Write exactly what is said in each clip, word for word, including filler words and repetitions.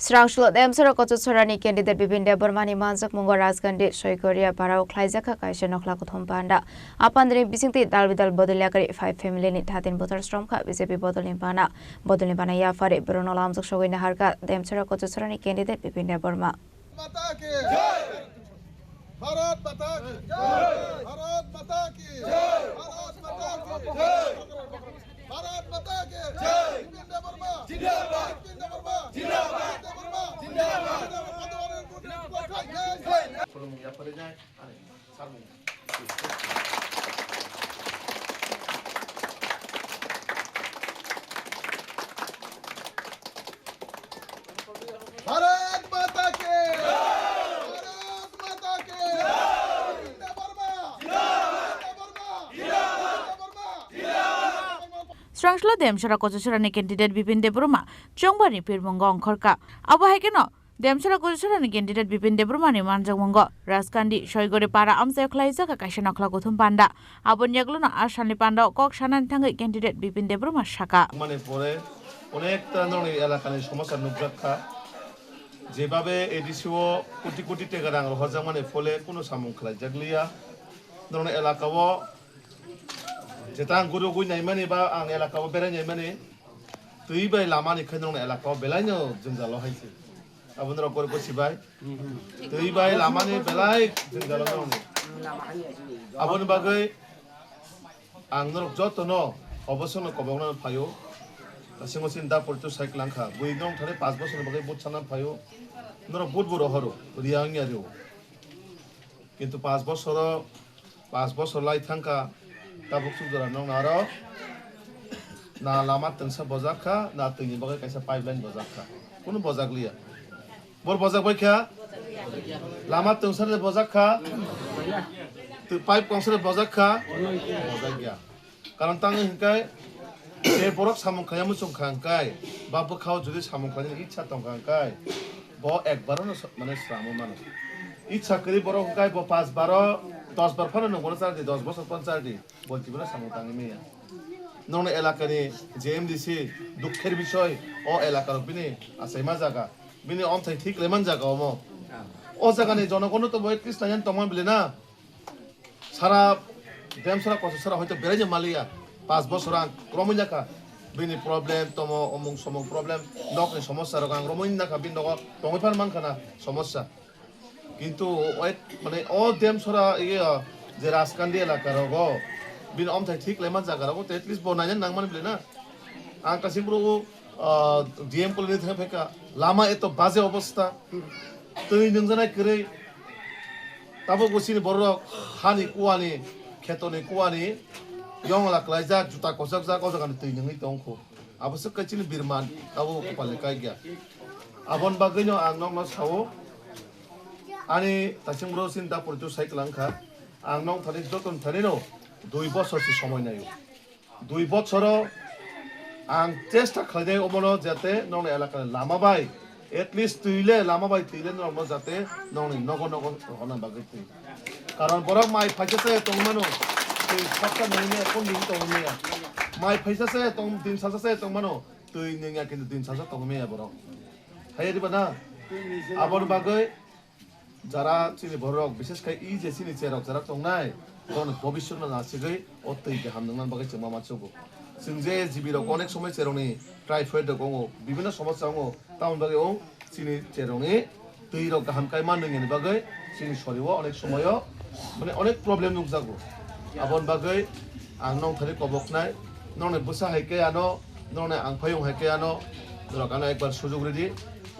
Srangsulo Demsora Kochusora ni candidate Bipin Debbarma ni manjakmungo Rajgandhi Soigoria parao khlaijak kha kaisa nokhla kuthum panda. Apandini bisingtwi dal bidal bodol yakarwi five family ni thatin buthar sromkha B J P bodol ni bana. Bodol ni bana yaphari borokno lamjak sogwi naharkha Demsora Kochusora ni candidate Bipin Debbarma. माता की जय। भारत माता की जय। भारत माता की जय। भारत माता की जय। भारत माता की जय। जिंदाबाद। जिंदाबाद। जिंदाबाद। जिंदाबाद। भारत माता की। भारत माता की। जिंदाबाद। जिंदाबाद। Srangsulo Demsora Kochusora ni candidate Bipin Debbarma chongbarni pirmungo ongkhorkha. Abo hai kheno Demsora Kochusora ni candidate Bipin Debbarma ni manjakmungo Rajgandhi Soigori para amchaio khlaijak kaisa nokhla kuthum panda. Aboni yagluno a salni pandao kok sanani thangwi candidate Bipin Debbarma sakha. Mane pore onekta norokni elakani somosa nukjak kha. Jebabe A D C o koti koti teka rang rohorjakmani phole kunu samung khlaijak liya. Norokni elakao Jeta ang gurugwi naimani ba ang elakao berai naimani, twi bai lamani khe norokni elakao belaino jwngjalo hai se. Abo norok gori gori sibai. Twi bai lamani belai jwngjalo norokni. Aboni bagwi ang norok jotono obosono kobokno phaio. Singo sin da porito cycle langkha. Bui norok thani panch bosorni bagwi vote sana phaio. Norok vote bo rohoro. Riya wngya rio. Kintu panch bosoro, panch bosor lai thangkha, tabuk suk jora nokno aro na lama twngsa bojak kha, na twini bagwi kaisa pipeline bojak kha. Kunu bojak liya. Bor bojak bai kha? Lama twngsa de bojak kha? Tw-, pipe kongsa de bojak kha? Bojak ya. Karon tangwi hwnkhe, je borok samung khlaiya muchung kha hwnkhe, ba bwkhao jodi samung khlainani ichha tong kha hwnkhe, bo ekbarono sa-, mane swramo mano. Ichha kwrwi borok hwnkhe bo panch baro, dos bar phano nungbono chardi, dos bosor phano chardi, bo kiphilno samung tangwi manya. Nokni elakani je M D C dukher bisoy, o elakarok bini achaima jaga, bini omthai thik lemani jaga omo. O jagani jonogonno to bo at least naiyan tongma bile na. Sara Demsora Kochusora hoito beraino maliya, panch bosor ang romwi nakha, bini problem tomo, omung somung problem, nokni somosya rok ang romwi nakha, bini nogo tongwi phan mankha na somosya. Kintu o, mane o Demsora iye je Rajkandi elaka rogo bini omthai thik laima jaga rogo at least bo naina nangmani bile na. Ang kasing bro, ah, D M colony thang phaikha, lama eto baje obostha, twi nungjanai kwrwi. Tabuk bo chini borok hani kuwani, khetoni kuwani yongla klaijak, juta kochokjak, o jagani twi nungwi tongkho. Abo swk kai chini birman, abo kopalni kaikya. Aboni bagwino ang nokno sao, ani taising bro chini da poritu sai kwlangkha, ang nok thani joto thanino dui bosor si somoi naio. Dui bochoro ang chesta khlainai omono jate nokni elakani lama bai at least twi le lama bai twi le norokno jate nokni nogo nogo rohorna bagwi twi. Karon borok mai phaisa se tongmano twi saksa nungya kon din tongmaya. Mai phaisa se tong din salsa se tongmano twi nungya kintu din salsa tongmaya borok. Hai riba na? Aboni bagwi Jara chini borok, bises khai i je chini cherok jara tongnai, borokni bobiswtno nasigwi o twi kaham nwngnani bagwi chwngma mansugo. Chwng je G B rok onek somoi cherokni typhoid rok wngo, bibhinno somosya wngo, tamoni bagwi wng chini cherokni twi rok kaham kai ma nwngyani bagwi chini sorio onek somoio mane onek problem nukjago. Aboni bagwi ang nokthani koboknai, nokni bwsa hai khe ano, nokni ang phayung hai khe ano, norok ano ekbar sujuk ridi,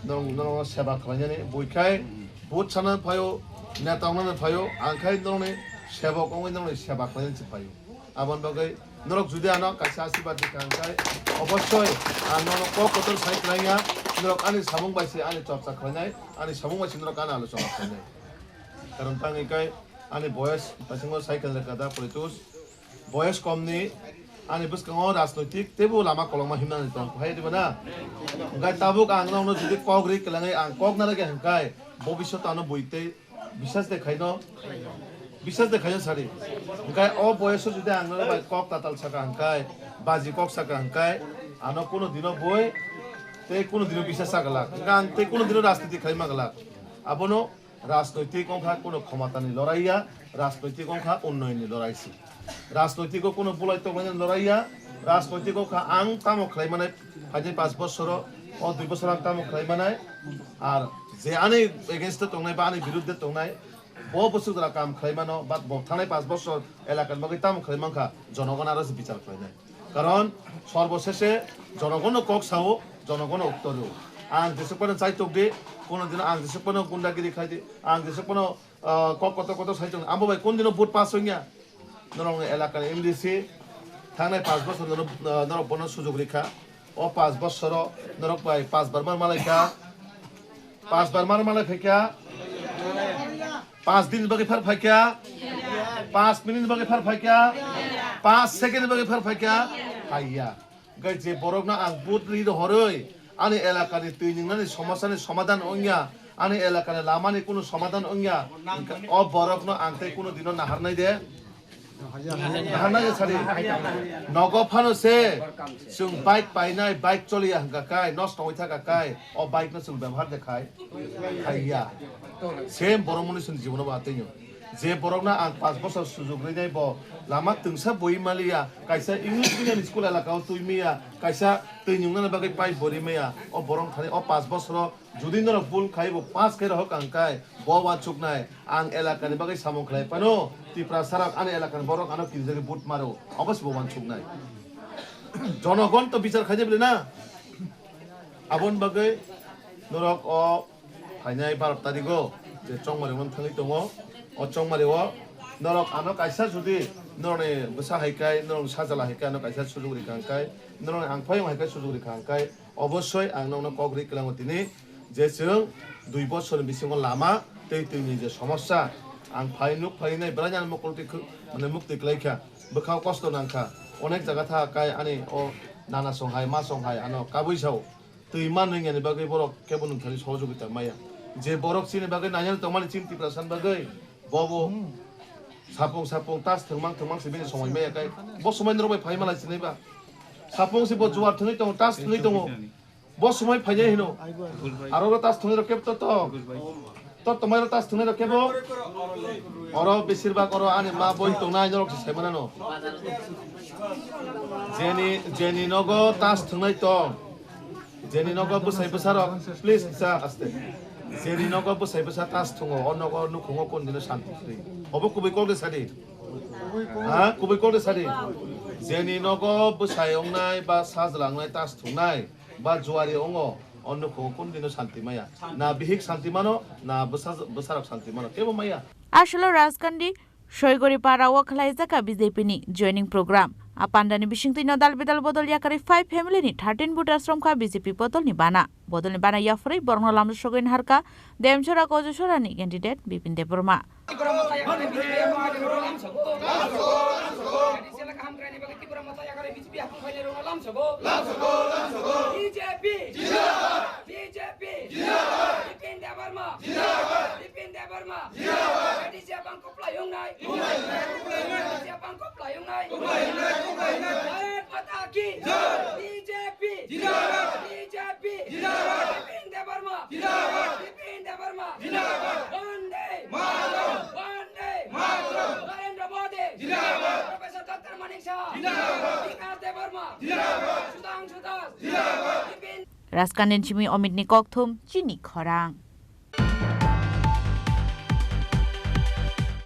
norok, norokno seba khlainani, buikhai, Vote sana phaio, neta wngnani phaio, ang khai norokni sebok wngwi norokni seba khlainani se phaio. Aboni bagwi norok jodi ano kaisa asirwad rikha hwnkhe, obossoi ang norokno kok kotor sai kwlaiya, norok ani samung bai se ani chorcha khlainai, ani samung bai se norok ano alochona khlainai. Karon tangwi khai ani boyes taisingo sai kwlai rwkha da politus. Boyes komni ani bwskango rajnoitik teibo lama kolokma himnani tong, hai diba na? Hwnkhe tabuk ang nokno jodi kok ri kwlangwi ang kok narwkya hwnkhe bobisyoto ano bui tei bisas de khaino, bisas de khaino sadi. Hwnkhe o boyes o jodi ang norok bai kok tatal saka hwnkhe, baji kok saka hwnkhe, ano kuno dino bui Tei kuno dino bisa sa glak, hwnkhe ang tei kuno dino rajniti khlaima glak. Abono rajnoitik wngkha kuno khomatani lorai ya, rajnoitik wngkha unnayonni lorai se. Rajnoitiko kuno bulai tongmani lorai ya, rajnoitik wngkha ang tamo khlai manai, phaini panch bosoro, o dui bosor ang tamo khlai manai, ar je ani against o tongnai ba ani birudde tongnai, bo bwswk jora kam khlai mano, but bo thangnai panch bosor elakani bagwi tamo khlai mankha, jonogon aro se bichar khlainai. Karon sorbo sese jonogonno kok sao, jonogonno uttor rw. Ang jesuk phano chaitok di, kono dino ang jesuk phano gundagiri khai di, ang jesuk phano, ah, kok kotor kotor sai tong. Abo bai kon dino vote pass wngya? Norokni elakani M D C thangnai panch bosor norok, ah, norok bono sujok rikha. O panch bosoro norok bai panch bar mar malai kha. Panch bar mar malai phaikha. Panch din bagwi phar phaikha. Panch minute bagwi phar phaikha. Panch second bagwi phar phaikha. Phaiya. Gai je borokno ang vote ri rohorwi ani elakani twi nwngnani somasani somadhan wngya, ani elakani lamani kunu somadhan wngya, o borokno ang tei kunu dino naharnai de. Naharnai sadi. Nogo phano se chwng bike painai, bike choliya hwnkha kai, nosto wngwi thaka kai, o bike no chwng bebohar de khai, khaiya. Same borok mwnwi chwng jibono bo atwino. Je borokno ang panch bosor sujok rinai bo lama twngsa boi maliya, kaisa English medium school elaka o twi maya, kaisa twi nwngnani bagwi pipe bo ri maya, o borok thani o panch bosoro jodi norok bul khai bo pass khai rohor kang kai, bo wansuknai. Ang elakani bagwi samung khlai phano, Tiprasa rok ani elakani borok ano kirijagwi vote maro, obo se bo wansuknai. Jonogon to bichar khaide bole na? Aboni bagwi norok o phainai baro tarigo je chongmari mon thangwi tongo, o chongmari o norok ano kaisa jodi norokni bwsa hai kai, norokni sajla hai kai, ano kaisa sujok rikha hwn kai, norokni angphayung hai kai sujok rikha hwn kai, obosoi ang nokno kok ri kwlango tini. Je chwng dui bosorni bisingo lama tei twini je somosya, ang phai nuk phainai belai no mokol twi khw-, mane muktwi kwlai kha, bwkhao kosto nang kha, onek jaga tha kai ani o nana song hai ma song hai ano kabui sao, twi man ringya ni bagwi borok kebo nwng thani sohojogita maya, je borok chini bagwi nainani tongmani chini Tiprasa ni bagwi bobo sapung sapung tas thwngmang thwngmang se bini somoi maya kai, bo somoi norok bai phai malai sinai ba, sapung se bo juar thwngwi tongo, tas thwngwi tongo. Bo somoi phainai hino. Aro ro tas thwngnai rok kebo to to. To tomai ro tas thwngnai rok kebo. Oro besir bak oro ani ma boi tongnai norok se sai manano. Jeni, jeni nogo tas thwngnai tong. Jeni nogo bwsai bwsa rok, please sa aste. Jeni nogo bwsai bwsa tas thwngo, o nogo nukhungo kon dino santi kwrwi. Obo kubui kok de sadi. Ha, kubui kok de sadi. Jeni nogo bwsai ongnai ba sajla ongnai tas thwngnai. Ba juari ongo, o nukhungo kun dino santi maya. Na bihik santi mano, na bwsa-, bwsarok santi mano, kebo maya. Asolo Rajkandi Soigori para o khlaijak kha B J P ni joining program. A pandani bisingtwi no dal bidal bodol yakarwi five family ni thirteen voters romkha B J P bodol ni bana. Bodol ni bana yaphurwi borokno lamsogwi naharkha Demchora Kojusora ni candidate Bipin Debbarma. Tipra Motha yakarwi B J P yakarwi rwna lamsogo. Lamsogo, lamsogo. Kani sela kaham kwnani bagwi Tipra Motha yakarwi B J P yakarwi rwna lamsogo. Lamsogo, lamsogo. B J P. Jindabad. B J P. Jindabad. Bipin Debbarma. Jindabad. Bipin Debbarma. Jindabad. Kani se bangkok playung nai. Bangkok playung nai. Kani se bangkok playung nai. Bangkok playung nai. Bharat Mata ki. Jai. B J P. Jindabad. B J P. Jindabad. Bipin Debbarma. Jindabad. Bipin Debbarma. Jindabad. Vande Mataram. Vande Mataram. Narendra Modi. Jindabad. Professor Doctor Manik Saha. Jindabad. Bikash Debbarma. Jindabad. Sudhanshu Das. Jindabad. Bipin Rajkandi ni simi Omit ni kokthum chini khorang.